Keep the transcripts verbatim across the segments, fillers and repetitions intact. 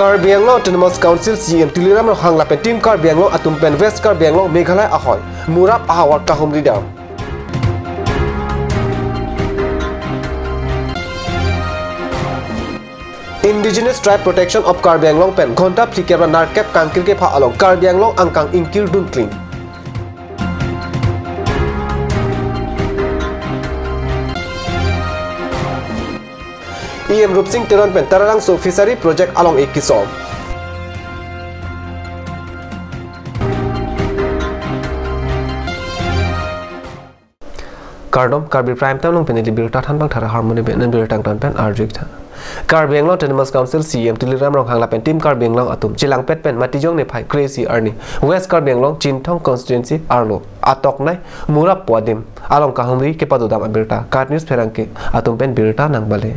Karbi Anglong Autonomous Council C E M Tuliram Ronghang lapen Team Karbi Anglong atum pen West Karbi Anglong Meghalaya ahoi murap ahavar kahumri dam. Indigenous Tribe Protection of Karbi Anglong pen ghonta phlikep ra nerkep kangkir kepha along Karbi Anglong angkang ingkir dun kling. E M Rupsing Teron pen Taralangso Fishery Project along ik kesom. Kardom, Karbi Prime Time along pen ili birta thanbang thara harmoni ben birta angton pen arju ik tha. Karbi Anglong Autonomous Council C E M Tuliram Ronghang lapen Team Karbi Anglong atum chelangpet pen Matijong niphai kre-isi arni West Karbi Anglong Chinthong constituency arlo atoknei murap pu adim along kahumri kepado dam abirta KAT News pherangke atum pen birta nangpale.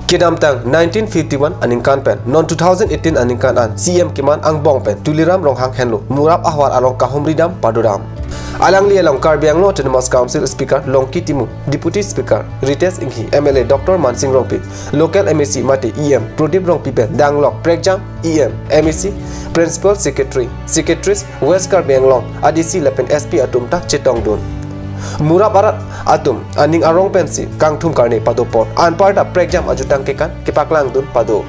Kedamtang nineteen fifty-one aningkan pen non two thousand eighteen aningkan an C E M keman angbong pen Tuliram Ronghang henlo murap ahavar along kahumri dam pado dam. Alangli along Karbi Anglong Autonomous Council Speaker Longki Timung, Deputy Speaker Ritesh Enghi, M L A Doctor Mansing Rongpi, local M A C mate E M Prodip Rongpi pen danglok prekjam E M, M A C, Principal Secretary, Secretaries, West Karbi Anglong A D C lapen S P atum ta chetong dun. Murap arat atum aning arong pensi kangthum karne pado apot anparta prekjam ajutang kekan kepaklang dun pado.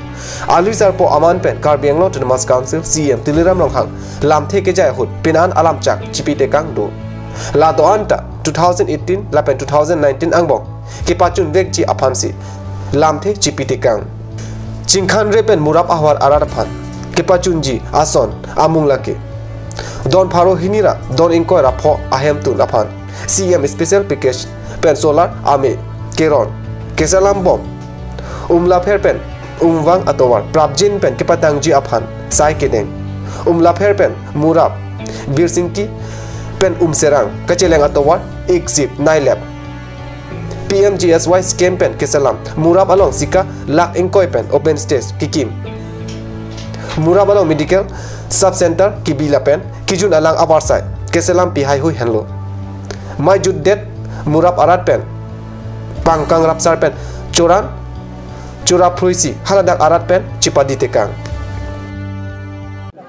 Alui sarpo aman pen Karbi Anglong Autonomous Council C E M Tuliram Ronghang lamthe kejai ahut pinan alamchak chipi tekang do. La do-an ta two thousand eighteen lapen two thousand nineteen angbong kepachun vekji aphansi lamthe chipi tekang. Chingkhanre pen murap ahavar arat aphan kepachunji ason amung lake don pharo hini ra don ingkoi ra pho ahemtun aphan C E M special package pen solar ame, keron, keselam bom, Umlapher pen Umvang atovar prapjin pen kepatangji aphan sai kedeng, Umlapher pen murap, Birsingki pen Umserang kacheleng atovar ik sip nai lep. P M G S Y scheme pen keselam murap along sika lakh ingkoi pen open stage kekim. Murap along medical sub center kebi lapen kejun alang avarsai keselam pi haihui henlo. Mai jutdet murap arat pen pangkang rapsar pen choran chora phruisi haladak arat pen chipadi tekang.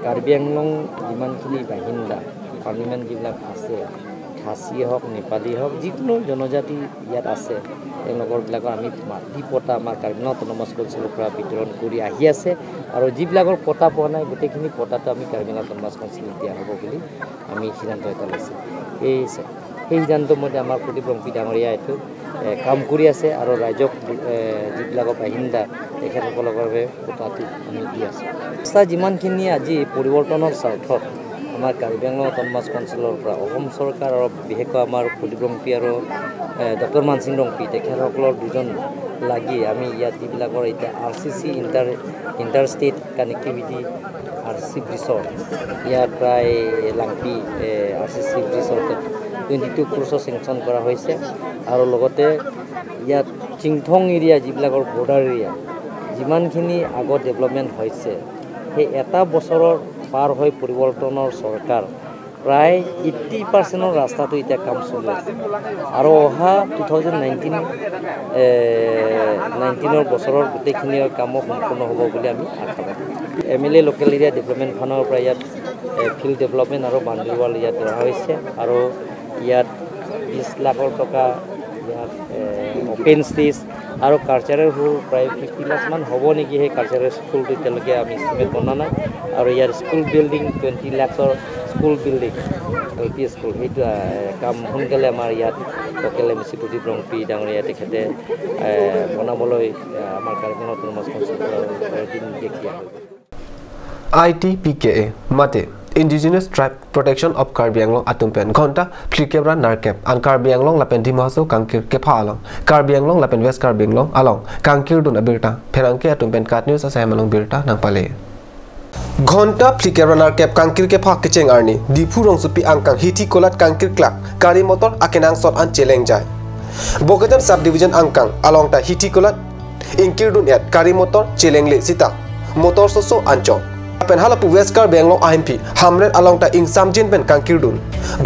Karbi আংলং যিমানখিনি বাসিন্দা, পাৰ্লিমেণ্ট যিবিলাক আছে, খাচী হওক, নেপালী হওক, যিকোনো জনজাতি ইয়াত আছে, তেওঁলোকৰবিলাকৰ আমি মাটি পট্টা আমাৰ কাৰ্বি আংলং অট'নমাছ কাউন্সিলৰ পৰা বিতৰণ কৰি আহি আছে আৰু যিবিলাকৰ পট্টা পোৱা নাই, গোটেইখিনি পট্টাটো আমি কাৰ্বি আংলং অট'নমাছ কাউন্সিলত দিয়া হ'ব বুলি আমি সিদ্ধান্ত এটা লৈছোঁ। এই সেই সিদ্ধান্ত মতে আমাৰ প্ৰদীপ ৰংপি ডাঙৰীয়া এইটো, এ, কাম কৰি আছে আৰু ৰাইজক, এ, যিবিলাকৰ বাসিন্দা তেখেতসকলৰ বাবে পট্টাটো আমি দি আছোঁ। ৰাস্তা যিমানখিনি আজি পৰিৱৰ্তনৰ স্বাৰ্থত আমাৰ কাৰ্বি আংলং অট'নমাছ কাউন্সিলৰ পৰা অসম চৰকাৰ আৰু বিশেষকৈ আমাৰ প্ৰদীপ ৰংপি আৰু, এ, ডক্টৰ মানসিং ৰংপি তেখেতসকলৰ দুজন লাগি আমি ইয়াত যিবিলাকৰ এতিয়া আৰ চি চি ইণ্টাৰ, ইণ্টাৰ ষ্টেট কানেক্টিভিটি আৰ চি চি ব্ৰিজৰ ইয়াত প্ৰায় লাংপি, এ, আৰ চি চি ব্ৰিজৰ টুৱেণ্টি টু ক্ৰ'ৰ্ছৰ চেংচন কৰা হৈছে আৰু লগতে ইয়াত চিংথং এৰিয়া যিবিলাকৰ বৰ্ডাৰ এৰিয়া যিমানখিনি আগত ডেভেলপমেণ্ট হৈছে সেই এটা বছৰৰ পাৰ হৈ পৰিৱৰ্তনৰ চৰকাৰ প্ৰায় এইটি পাৰ্চেণ্টৰ ৰাস্তাটো এতিয়া কাম চলি আছে আৰু অহা টু থাউজেণ্ড নাইনটিন, এ, নাইনটিনৰ বছৰৰ গোটেইখিনিৰ কামো সম্পূৰ্ণ হ'ব বুলি আমি আশাবাদী। এম এল এ লোকেল এৰিয়া ডেভেলপমেণ্ট ফাণ্ডৰ পৰা ইয়াত, এ, ফিল্ড ডেভেলপমেণ্ট আৰু বাউণ্ডেৰী ৱাল ইয়াত ধৰা হৈছে আৰু ইয়াত বিছ লাখৰ টকা ইয়াত, এ, অপেন ষ্টেজ আৰু কালচাৰেল হল প্ৰায় ফিফটি লাখ মান হ'ব নেকি, সেই কালচাৰেল স্কুলটো এতিয়ালৈকে আমি এষ্টিমেট বনা নাই আৰু ইয়াৰ স্কুল বিল্ডিং টুৱেণ্টি লাখৰ school building, L P school, সেইটো, এ, কাম সোনকালে আমাৰ ইয়াত লোকেল এম চি প্ৰদীপ ৰংপি ডাঙৰীয়া তেখেতে, এ, বনাবলৈ, এ, আমাৰ কাৰ্বি আংলং অট'নমাছ কাউন্সিলৰ পৰা দিন দেখিয়া হৈ গ'ল। I T P K A mate Indigenous Tribe Protection of Karbi Anglong atum pen ghonta phlikep ra nerkep an Karbi Anglong lapen Dima Hasao kangkir kepha along Karbi Anglong lapen West Karbi Anglong along kangkir dun abirta pherangke atum pen KAT News asai malong birta nangpale. Ghonta phlikep ra nerkep kangkir kepha kecheng arni Diphu rongsopi angkang Hithi Kolat kangkir klak gari motor akenangsot an chelengjai. Bokajan subdivision angkang along ta Hithi Kolat ingkir dun et gari motor chelengle sita motor soso anchot. Pen halapu West Karbi Anglong ahemphi Hamren along ta ingsamjin pen kangkir dun.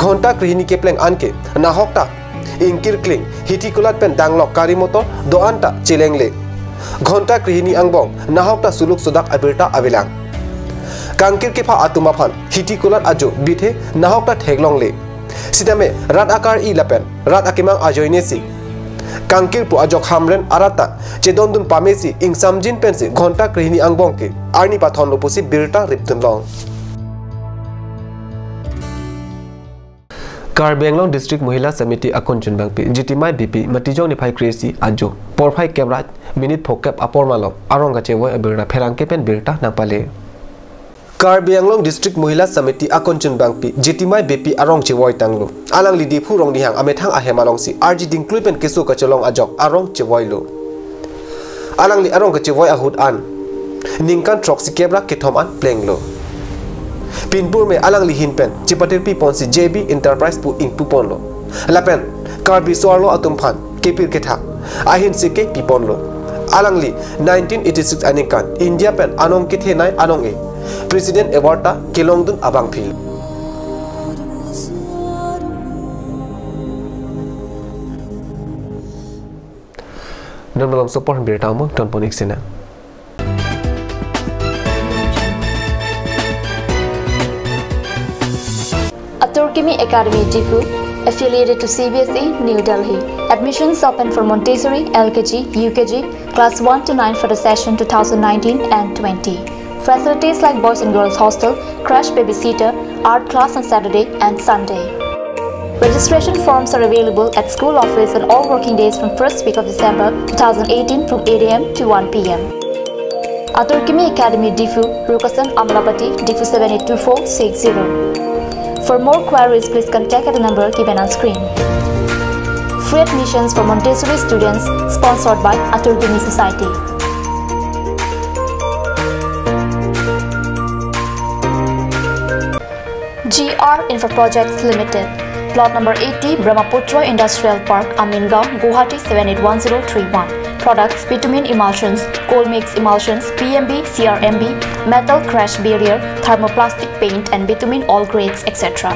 Ghonta krehini kepleng anke nahok ta ingkir kling Hithi Kolat pen danglok gari motor do-an ta chelengle. Ghonta krehini angbong nahok ta suluk sodak abirta avelang. Kangkir kepha atum aphan hithi kulat ajo bithe nahok ta theklongle. Sitame rat akar-i lapen rat akemang ajoinesi kangkir pu ajok Hamren arat ta chedondun pamesi ingsamjin pensi Ghonta krehini angbong ke arni pathonlo pusi birta ripdunlong. Karbi Anglong District Mohila Samiti akunchunbangpi Jitimai Beypi Matijong niphai kre-isi ajo porphai kep ra minute phokep apor malom arong kachevoi abirta pherangke pen birta nangpale. Karbi Anglong District Mohila Samiti akunchunbangpi Jitimai Beypi arong chevoi tanglo. Alangli Diphu Rongdihang amethang ahem alongsi arji dingklui pen keso kachelong ajok arong chevoilo. Alangli arong kachevoi ahut an ningkan throksi kep ra kethom an plenglo. Pinpur me alangli ahin pen chepatirpi ponsi J B Enterprise pu ingpu ponlo. Lapen Karbi so-arlo atum aphan kepir kethak ahin sike piponlo. Alangli nineteen eighty-six aningkan India pen anong kethenei anong-e President Award ta kelongdun abangphi. Non malom so apor birta among tonpon-ik sina. Atur Kimi Academy Diphu, affiliated to C B S E, New Delhi. Admissions open for Montessori, L K G, U K G, class one to nine for the session two thousand nineteen and twenty. Facilities like boys and girls hostel, crash babysitter, art class on Saturday and Sunday. Registration forms are available at school office on all working days from first week of December two thousand eighteen from eight A M to one P M. Atur Kimi Academy Diphu, Rukasan Amlapati, Diphu seven eight two four six zero. For more queries, please contact at the number given on screen. Free admissions for Montessori students, sponsored by Atur Kimi Society. G R Infra Projects Limited, Plot number eighty, Brahmaputra Industrial Park, Amingaon, Guwahati seven eight one zero three one. Products: bitumen emulsions, cold mix emulsions, P M B, C R M B, metal crash barrier, thermoplastic paint, and bitumen all grades, et cetera.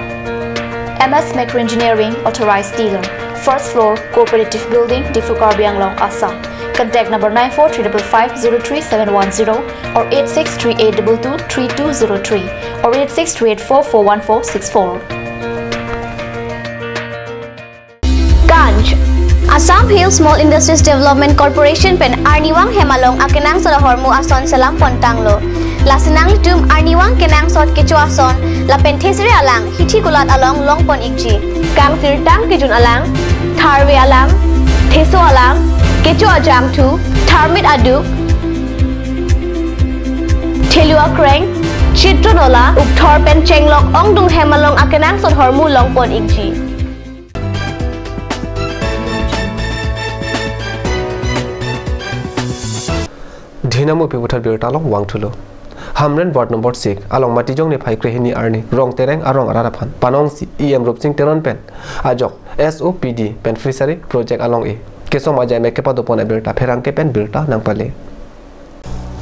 M S Micro Engineering, authorized dealer, first floor, Cooperative Building, Diphu, Karbi Anglong, Assam. Contact number nine four three double five zero three seven one zero or eight six three eight double two three two zero three or eight six three eight four four one four six four. Kanj, Assam Hill Small Industries Development Corporation pen arnivang hem along akenangsot ahormu ason selam pontanglo. Lasi nanglitum arnivang kenangsot kecho ason lapen thesere alang hithi kulat along longpon-ikji. Kangsirtang kejun alang, tharve alang, theso alang, kecho ajangthu, tharmit aduk, thelu akreng, chitron ola, ukthor pen chenglok ongdung hem along akenangsot ahormu longpon-ikji. Dhinam upi puthot birta along vangthulo. Hamren ward number six along Matijong niphai krehini arni Rongterang arong arat aphan panongsi E M Rupsing Teron pen ajok S O P D pen fishery project along-e kesom ajaimek kepadopon abirta pherangke pen birta nangpale.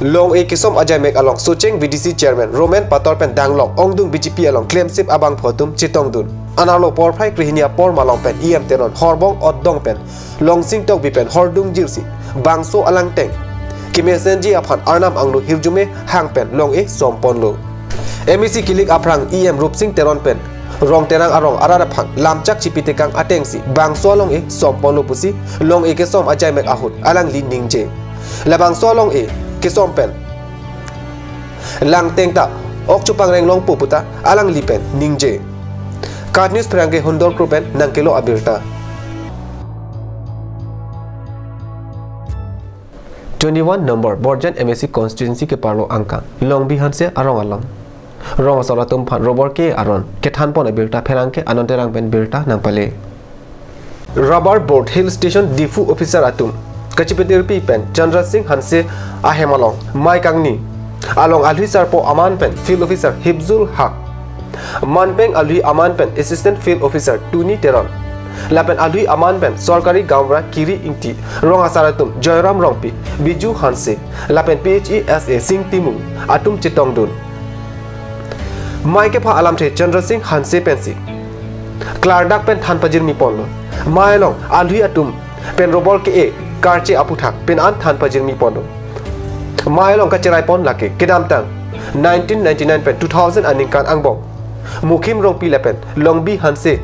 Long-e kesom ajaimek along Socheng V D C chairman Roman Pator pen danglok ongdung B J P along klemsip abangphu atum chetongdun. Anerlo porphai krehini apor malom pen E M Teron horbong otdong pen longsing tokbi pen hordung jirsi bangso alangteng kemesenji aphan Arnam angno hirjume hang pen long-e somponlo. M A C kilik aphrang E M Rupsing Teron pen Rongterang arong arat aphan lamchak chipitekang atengsi bangso along-e somponlo pusi long-e kesom ajaimek ahut alangli ningje. Labangso along-e kesom pen langteng ta ok chopangreng longpo puta alangli pen ningje. KAT News pherangke Hundor Kro pen nangkelo abirta. Twenty-one number Borjan M A C constituency keparlo angkang Longbi Hanse arong along rong asor atum aphan robor ke aron kethanpon abirta pherangke Anand Terang pen birta nangpale. Rubber Board Hill Station Diphu officer atum kachipetirpi pen Chandra Singh Hanse ahem along Maikangni along alui sarpo aman pen field officer Hibzul Haq, Manpeng alui aman pen assistant field officer Tuni Teron, lapen alui aman pen sorkari gaonbura Kiri Ingti, rong asar atum Joyram Rongpi, Biju Hanse, lapen P H E S A Singh Timung atum chetongdun. Mai kepha alamthe Chandra Singh Hanse pensi klardak pen than pajirmi ponlo. Mai along alui atum pen robor ke-e karche aputhak pen an than pajirmi ponlo. Mai along kacherai pon lake kedamtang nineteen ninety-nine pen two thousand aningkan angbong Mukhim Rongpi lapen Longbi Hanse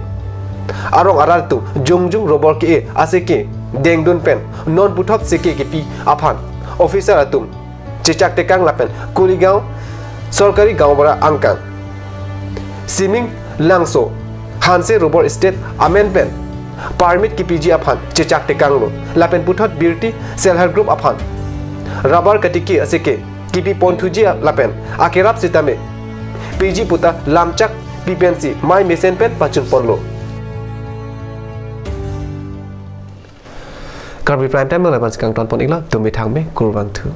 arong arat atum jongjung robor ke-e aseke dengdun pen non puthot seke kepi aphan officer atum chechak tekang lapen Kuligaon Sorkari Gaonbura angkang Siming Langso Hanse robor estate amen pen permit kepiji aphan chechak tekanglo lapen puthot Birti Self Help Group aphan rubber katiki aseke kepi ponthuji lapen akerap sitame piji puta lamchak pi pensi mai mesen pen pachun ponlo. Karbi Prime Time along laban si kangton pon iklo, tumi thangme, kurvangthu.